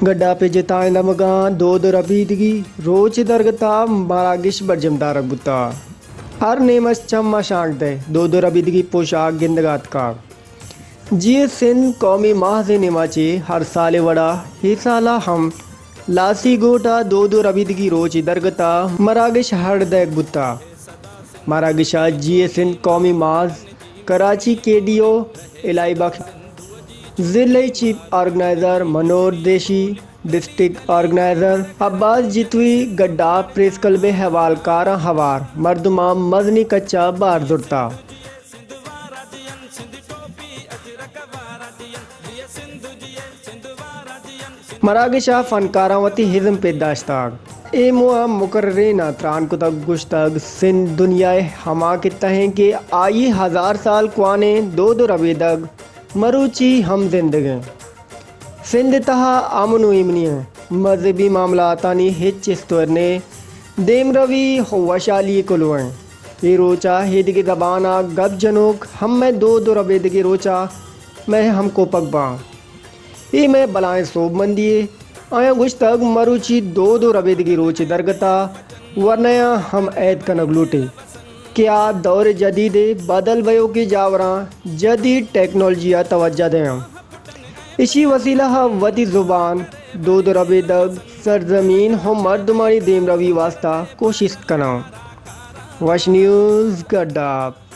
گڈاپ ءِ جتائیں دمگاں دود ءُ ربیدگی روچ ءِ درگت ءَ مراگش برجم دارگ بوتگ۔ ہر نیمش چم ءَ شانک دئے دود ءُ ربیدگی پوشاک گندگ ءَ اتکگ۔ جی اے سندھ قومی ماہز ءِ نیمگ ءَ چہ ہر سال ءِ وڑ ءَ اے سال ءَ ہم لاسی گوٹ ءَ دود ءُ ربیدگی روچ ءِ درگت ءَ مراگش ہرڈ دئیگ بوتگ۔ مراگش ءَ جی اے سندھ قومی ماہز، کراچی کے ڈی او الہی بخش، ضلعی چیف آرگنائزر منور دیشی، ڈسٹرکٹ آرگنائزر عباس جتوئی، گڈاپ پریس کلب ءِ احوالکاراں ہوار مردماں مزنیں کچ ءَ بہر زرتگ۔ مراگش ءَ فنکاراں وتی ازم پچ داشتگ۔ اے موہ ءَ مقررین ءَ تران کتگ، گوشتگ، سندھ دنیا ءِ ہما خطہ ایں کہ آئی ءِ ہزار سال کوہنیں دود ءُ ربیدگ مروچی ہم زندگ ایں۔ سندھ ءِ تہا امن ءُ ایمنی ایں، مذہبی معاملاتانی ہچ استور نے، دیمروی ءُ وشھالی ءِ کلوہ ایں۔ اے روچ ءَ ایدگہ زبان ءَ گپ جنوک ہم مئے دود ءُ ربیدگی روچ ءَ مئے ہمکوپگ باں۔ اے مئے بلاہیں سوبمندی یے۔ آیاں گوشتگ، مروچی دود ءُ ربیدگی روچ ءِ درگت ءَ ورنایاں ہم عہد کنگ لوٹیت کہ آ دور جدید ءِ بدل بئیوکیں جاوراں، جدید ٹیکنالوجی ءَ توجہ دیاں۔ ایشی وسیلہ ءَ وتی زبان، دود ءُ ربیدگ، سرزمین ءُ مردمانی دیمروی ءِ واستہ کوشست کناں۔ وش نیوز گڈاپ۔